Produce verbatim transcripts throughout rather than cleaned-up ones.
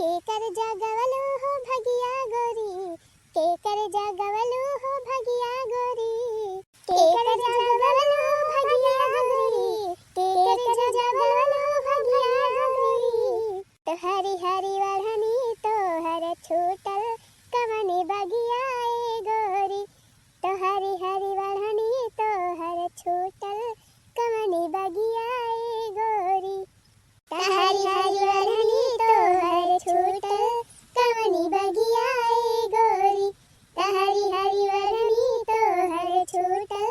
केकर जगवलू हो भगिया गोरी, केकर जगवलू हो भगिया गोरी, केकर जगवलू हो भगिया गोरी, केकर जगवलू हो भगिया गोरी। तोहरी हरी ओढ़नी तोहर छूटल कवनी बगिया ए गोरी, तोहरी हरी ओढ़नी तोहर छूटल कवनी बगिया ए गोरी। तोहरी हरी ओढ़नी तोहर छूटल कवनी बगिया ए गोरी, तोहरी हरी ओढ़नी तोहर छूटल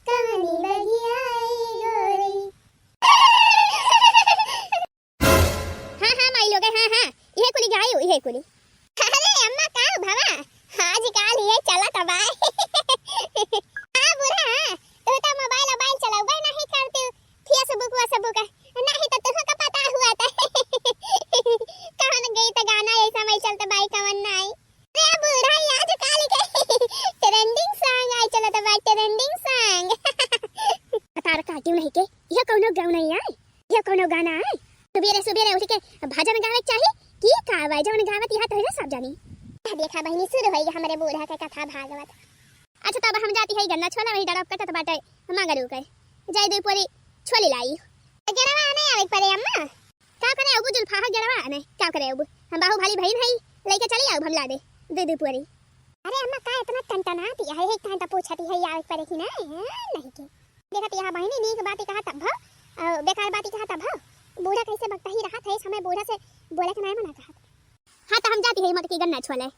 कवनी बगिया ए गोरी। हाँ, हाँ, माई लोगे, हाँ, हाँ, इहे कुली गाई, इहे कुली। अरे अम्मा, का भवा? आजकाल ये चलत बा। हाँ, बूढ़ा, हाँ, तू तो मोबाइल, मोबाइल चलउबे नहीं करती, Facebook, WhatsApp का, नहीं तो तुहका पता हुआ था। कौन गीत गाना ऐसा मैं चलत बाई, कौन नाई? अरे बूढ़ा, ये आजकाल के trending song आई चलत बा, trending song। तार काटियो नहीं के, ये कौनो गाँव नहीं आए। ये कौनो गाना है? सुबेरे सुबेरे उठ के भजन गावे के चाही कि का बा? जवन गावत यहाँ तोहरे सब जानी। आ देखा बहिनी, शुरू होई हमरे बूढ़ा के कथा भागवत। अच्छा, तब हम जाती है गन्ना छोला, वही डड़प कटत बाटे मंगरू के। जाई दो पूरी छोली लाई। तो गेरवा आने आवे के पड़े अम्मा। का करे अबू जुल्फा, हाँ, गेरवा आने। का करे अबू? हम बाहुबली बहिन है, लेके चली आऊ हम ला दे। दे दे पूरी। अरे अम्मा, का इतना टनटनाती है? एक time तो पूछती है, आवे के पड़े कि नहीं? हाँ, नहीं के। देखत यहाँ बहिनी नीक बात कहा तब भव, और बेकार बात कहा तब भव। बूढ़ा कैसे बकता ही रहा था, इस समय बूढ़ा से बोले के नहीं मना कहा। हाँ, तो हम जाती है मोटकी गन्ना छोले।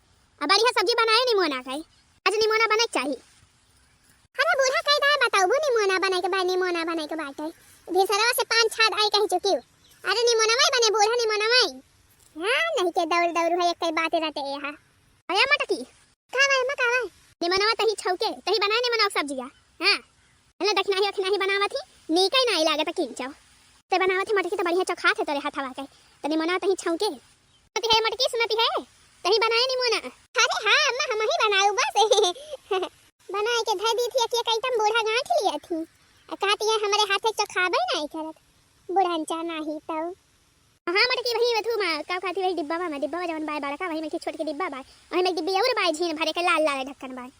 अब बढ़िया सब्जी बनाए निमोना का। आज निमोना बने के चाही। अरे बूढ़ा कह दाए बताऊ, बू निमोना बने के बा, निमोना बने के बाटे। भिसरवा से पान छाद आई कही चुकी। अरे निमोना वही बने बूढ़ा, निमोना वही। हाँ, नहीं के दौड़ दौड़ है, एक बात रहते यहाँ। अरे मोटकी, का बा एमा, का बा? निमनवा तही छौके, तही बनाए निमनवा सब्जिया। हाँ। अरे दखिनाही अखिनाही बनावत ही, नीके नाई लागत किंचो। ते बनावत ही मटकी त बढ़िया चोखात है तोरे हथवा के। त निमनवा तही छौके। सुनती है मटकी, सुनती है? तही बनाए निमोना। अरे हाँ अम्मा, हम ही बनाऊ बस। बनाए के धर दी थी, एक एक item बूढ़ा गांठ लिया थी। आ कहती है हमरे हाथे चोखाबे नाई करत। बुढ़नचा नाही तौ। हाँ, मटकी वही बथू मा, का कहती वही डिब्बा मा, डिब्बा मा जवन बाय बड़का, वही में एक छोटकी डिब्बा बाय, वही में एक डिब्बी और बाय, झीन भरे के लाल लाल ढक्कन बाय।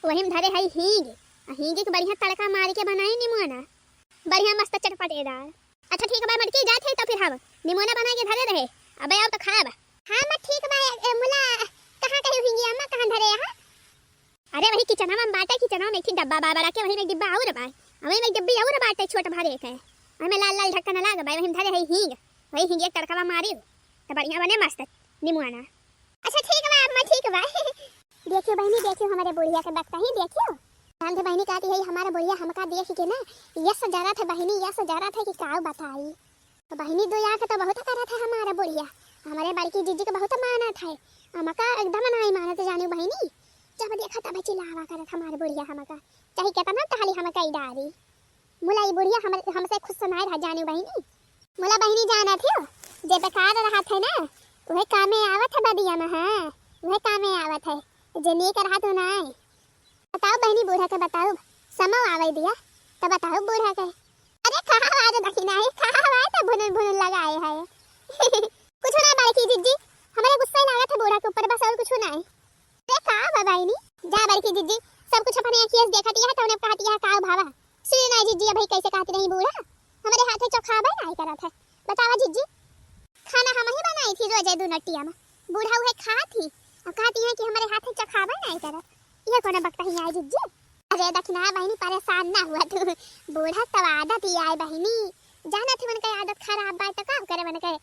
वही में धरे हई हींग, आ हींग के बढ़िया तड़का मार के बनाई निमोना, बढ़िया मस्त चटपटेदार। अच्छा ठीक बा मटकी, जात है तो फिर हम निमोना बना के धरे रहे, अबे आओ तो खाब। हाँ माँ ठीक बा, ए, मुला कहाँ कही हींगी अम्मा, कहाँ धरे यहाँ? अरे वही किचनवा में बाटे, किचनवा में एक ठे डब्बा बा बड़ा के, वही में एक डिब्बा और बा, वही में एक डिब्बी और बाटे छोट भरे के, वही में लाल लाल ढक्कन लाग बा, वही में धरे है हींग, वही हींग एक तड़कवा मारी त बढ़िया बने मस्त निमुआना। अच्छा ठीक बा अम्मा, ठीक बा। देखियो बहिनी, देखियो हमारे बुढ़िया के बकता ही, देखियो। रामधे बहिनी कहती है हमारा बुढ़िया हमका देख के ना यस जरत है बहिनी, यस जरत है कि का बताई। बहिनी, दो आँख तो बहुत करत है हमारा बुढ़िया, हमारे बड़की जिज्जी के बहुत मानत है, हमका एकदम नाई मानत जानियो बहिनी। जब देखा तब चिल्लावा करत हमारे बुढ़िया हमका, चाहे केतना टहली हमका ई डारी। मुला ई बुढ़िया हमरे, हमसे खुश नाई रह जानियो बहिनी। मुला बहिनी जानत हो, जे बेकार रहत है ना, उहे कामे आवत है बदिया में, हाँ, उहे कामे आवत है, जे नीक रहत हो नाई। बताओ बहिनी, बूढ़ा के बताओ, समो आवे दिया, तो बताओ बूढ़ा के। अरे कहाँ आवाज दखिना है, कहाँ आवाज तो भुनुन भुनुन लगाए है। कुछ ना बड़की जिज्जी, हमारे गुस्सा ही लागत है बूढ़ा के ऊपर, बस और कुछ ना है। अरे का बा बहिनी, जा बड़की जिज्जी, सब कुछ अपने आँखिया से देखत यह, तौने कहत यह का भावा। सुनिए ना जिज्जी, अभी कैसे कहती रही बूढ़ा, हमारे हाथे चोखाबे नाई करत है। बतावा जिज्जी, खाना हम ही बनाई थी रोजे दो नटिया में, बूढ़ा उहे खात ही, और कहती है कि हमारे हाथे चोखाबे नाई करत। यह कौन बकता ही आए जिज्जी? अरे दखिना बहिनी, परेशान ना हुआ तू, बूढ़ा सब आदत ही आए बहिनी, जाना थी उनके आदत खराब बा तो का करे, उनके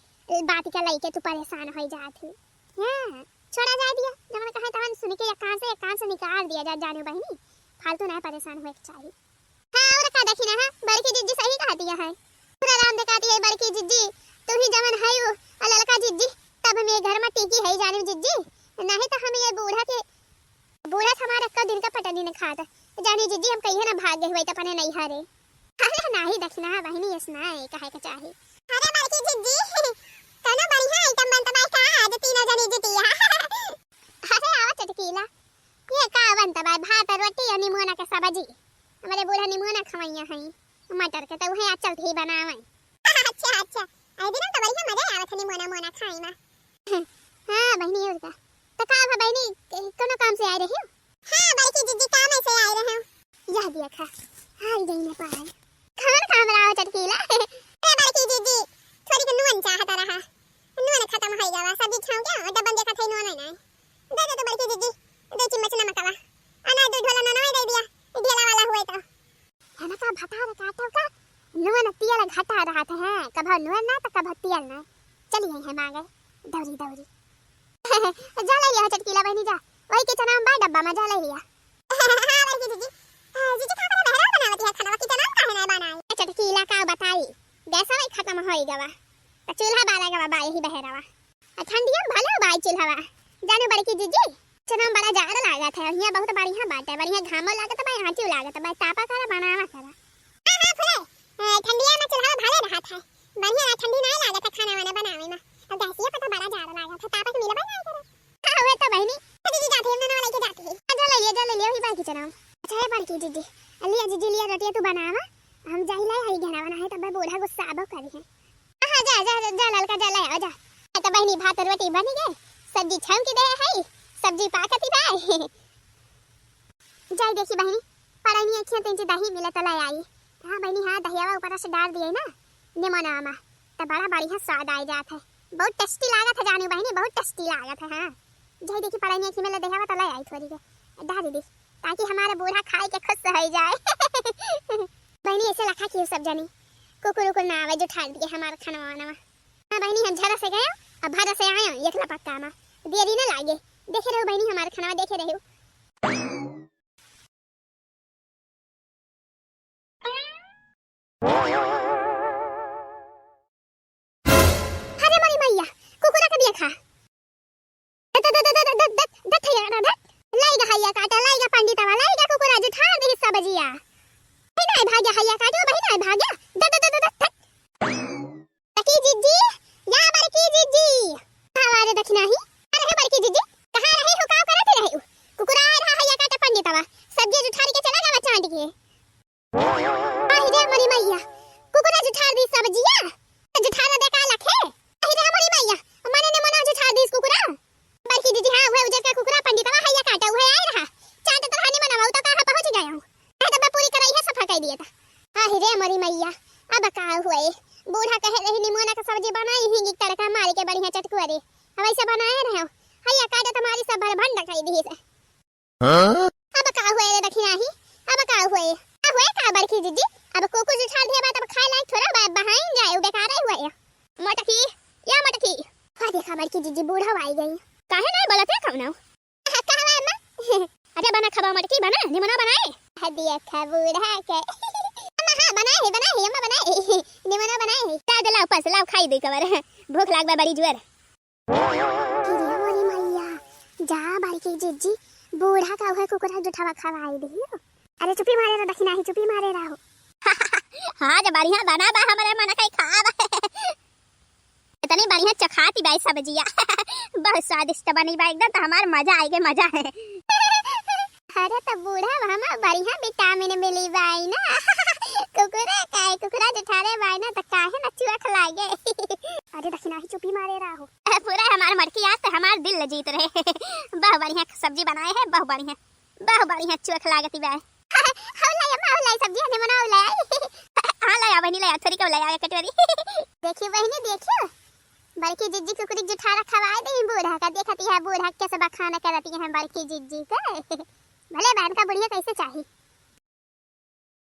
बात के लइके तू परेशान हो जात ही। हाँ, छोड़ा जाए दिया, जवन कहे तवन सुन के एक कान से, एक कान से निकाल दिया जा, जाने बहिनी, फालतू ना परेशान होए के चाही। हाँ, और का दखिना, हाँ, बड़की जिज्जी सही कहती है। पूरा राम दिखाती है बड़की जिज्जी, तू ही जवन है वो, आ ललका जिज्जी, तब हम ये घर में टिकी है, जाने जिज्जी, नहीं तो हम ये बूढ़ा के, बूढ़ा से हमारा एक्का दिन का पटनी न खात। जाने जिज्जी, हम कहिए ना भाग गए हुए तो अपने नहीं हरे। अरे नाही दखिना बहिनी, यस नाही कहे के चाही। अरे बड़की जिज्जी, कनो बढ़िया item बनत बा का आज तीनों जनी जितिया? अरे आवा चटकीला, ये का बनत बा? भात रोटी और निमोना के सब्जी। हमारे बूढ़ा निमोना खवैया हैं मटर के, तो उहे आज चलते ही बनावे। अच्छा अच्छा, आई दिन तो बढ़िया मजा आवत है निमोना मोना खाई में। हाँ बहिनी, और का? त का भा बहिनी, कोनो काम से आए रही हो? हाँ बड़की जिज्जी, काम से आए रहे हो। यह देखा, आई गई नेपाल। कौन काम रहा हो चटकीला? ए बड़की जिज्जी, थोड़ी के नून चाहत रहा, नून खत्म हो गवा, सब्जी छौंके और डब्बा में देखा था नून है ना। दे दे तो बड़की जिज्जी, दो चम्मच नमकवा, अना दूध वाला नून दे दिया, ढेला वाला हुए तो। है ना का भतार काटो का, नून तेल घटा रहत है, कभो नून ना तो कभो तेल ना। चली आई है मांगे, दौरी दौरी। जा ले लिया चटकीला बहिनी जा, वही किचन में बा डब्बा में, जा ले लिया। हाँ बड़की जिज्जी, आ, जिज्जी का करे बहरा बनावत है खाना, किचन में काहे ना बनाई? ए चटकीला का बताई, गैस वही खत्म होई गवा, त चूल्हा बाला गवा बा यही बहरावा। आ ठंडिया में भले बाई चूल्हावा, जाने बड़की जिज्जी, चना में बड़ा जाड़ लागत है, हियाँ बहुत बढ़िया बाटे, बढ़िया घामो लागत बा, आँचू लागत बा, तापा करा, बनावा करा। हाँ, हाँ, फुले, ए, ठंडिया में चूल्हा भाले रहत है, बढ़िया ना, ठंडी नाय लागत है खाना वाना बनावे में। अब गैसिया पर तो बड़ा जाड़ लागत है, तापा के मिलबे नाय करे। हाँ, हुए तो बहिनी। तो दीदी जाती है, हमने ना लेके जाती है। हाँ, जा ले लिया, जा ले लिया, वही बाकी चना। अच्छा, है बड़की दीदी, लिया दीदी, लिया रोटियाँ तू बनावा, हम जाई लाई आई घना बना है, तब बूढ़ा गुस्सा आबो करी है। हाँ, जा, जा, जा, जा, ललका, जा, ले आओ, जा। ए तो बहिनी, भात रोटी बनी गए, सब्जी छौंकी दे है, सब्जी पाकती बा। जाई देखी बहिनी, पड़ैनी अखियाँ तीन दही मिले तो ले आई। हाँ बहिनी, हाँ, दहियावा ऊपर से डाल दिए ना निमोनवा में, तो बड़ा बढ़िया स्वाद आई जात है, बहुत tasty लागत है जानू बहिनी, बहुत tasty लागत है। हाँ, जाई देखी पड़ैनी अखी में ले दहियावा तो ले आई थोड़ी के, डाल दी, ताकि हमारे बूढ़ा खाए के खुश हो जाए। बहिनी, ऐसे लखा की सब जानी, कुकुर उकुर ना आवे, जुठार दिए हमार खाना वाना। हाँ बहिनी, हम झरा से गए, अब भरा से आए, एकला पक्का मा। देरी न लागे। देखे रहो बहिनी, हमार खाना देखे रहो। अरे मोरी मैया, कुकुरा के बिया खा। दत, दत, दत, दत, दत, दत, दत, हैया, दत, दत। लाइगा हैया काटा, लाइगा पंडितवा, लाइगा कुकुरा जुठार दिही सब्जिया। बहिनाय भाग्या हैया काटो, बहिनाय भाग्या। दत, दत, दत, दत, दत। बड़की जिज्जी, या बड़की जिज्जी। कहाँ रे दखिनाही? अरे हे बड़की जिज्जी, कहाँ रहे हो, का करत रहे हो? कुकुरा आय रहा हैया काटा पंडितवा, सब्जिया जुठार के चला गवा चांट के। आहि रे मोरी मैया, कुकुरा जुठार दी सब्जिया, त जुठार दे का लखे? आहि रे मोरी मैया, मने निमोना जुठार दीस कुकुरा। बड़की जिज्जी, हाँ, उहे उजर का कुकुरा पंडितवा हैया काटा, उहे आय रहा। चाट तो रहनी मनवा, उ तो कहाँ पहुँच गया हूँ। ए, डब्बा पूरी कराई है, सफा कर दिए था। आहि रे मोरी मैया, अब का हुए? बूढ़ा कहे रही निमोना का सब्जी बनाई, हींग के तड़का मार के बढ़िया चटकुआ रे। अब ऐसे बनाए रहे हो। हैया काटा तुम्हारी सब भर भंड कर दी से। हाँ? अब का हुए रे दखिनाही? अब का हुए? का हुए का बड़की जिज्जी? अब कुकुर जुठार दिया बा, तब खाए लायक थोड़ा बा, बहाइन जाए, उ बेकार ही हुए। मोटकी, या मोटकी। हाँ देखा बड़की जिज्जी, बूढ़ा आई गई। काहे नहीं बोलत है कौनो? कहाँ बा अम्मा? अरे बना खबा मोटकी, बना, निमोना बनाए। हाँ देखा बूढ़ा के। अम्मा हाँ, बनाए है, बनाए है, अम्मा बनाए है। निमोना बनाए है। ला दे, लाओ, पस, लाओ, खाई दे कबर। भूख लाग बा बड़ी जोर। अरे मोरी मैया, जा बड़की जिज्जी, बूढ़ा का उहे कुकुरा जुठावा खवाई दियो। अरे चुपी मारे रहो दखिनाही, चुपी मारे रहो। हाँ, जब बढ़िया बना बा, हमरे मन के खाब। इतनी बढ़िया चखाती बाई सब्जिया। बहुत स्वादिष्ट बनी बा एकदम, तो हमार मजा आएगे, मजा है। अरे तो बूढ़ा, हमा बढ़िया vitamin मिली बाई ना। कुकुरा का है, कुकुरा जुठारे बाई ना, तो काहे ना चुअख लागे। अरे दखिनाही चुपी मारे रहो। पूरा हमार मटकी आज तो हमार दिल जीत रहे। बहुत बढ़िया सब्जी बनाए है, बहुत बढ़िया, बहुत बढ़िया चुअख लागती बाई। हौ लाई अम्मा, हौ लाई सब्जी, हने मना हौ लाई। हाँ लाई आ बहिनी, लाई आ, थोड़ी कौ लाई आ, कटोरी। देखियो बहिनी, देखियो, बड़की जिज्जी कुकुरी जुठारा खवाए दे बूढ़ा का, देखती है बूढ़ा कैसे बखान करती है बड़की जिज्जी के। भले बहन का बुढ़िया कैसे चाही।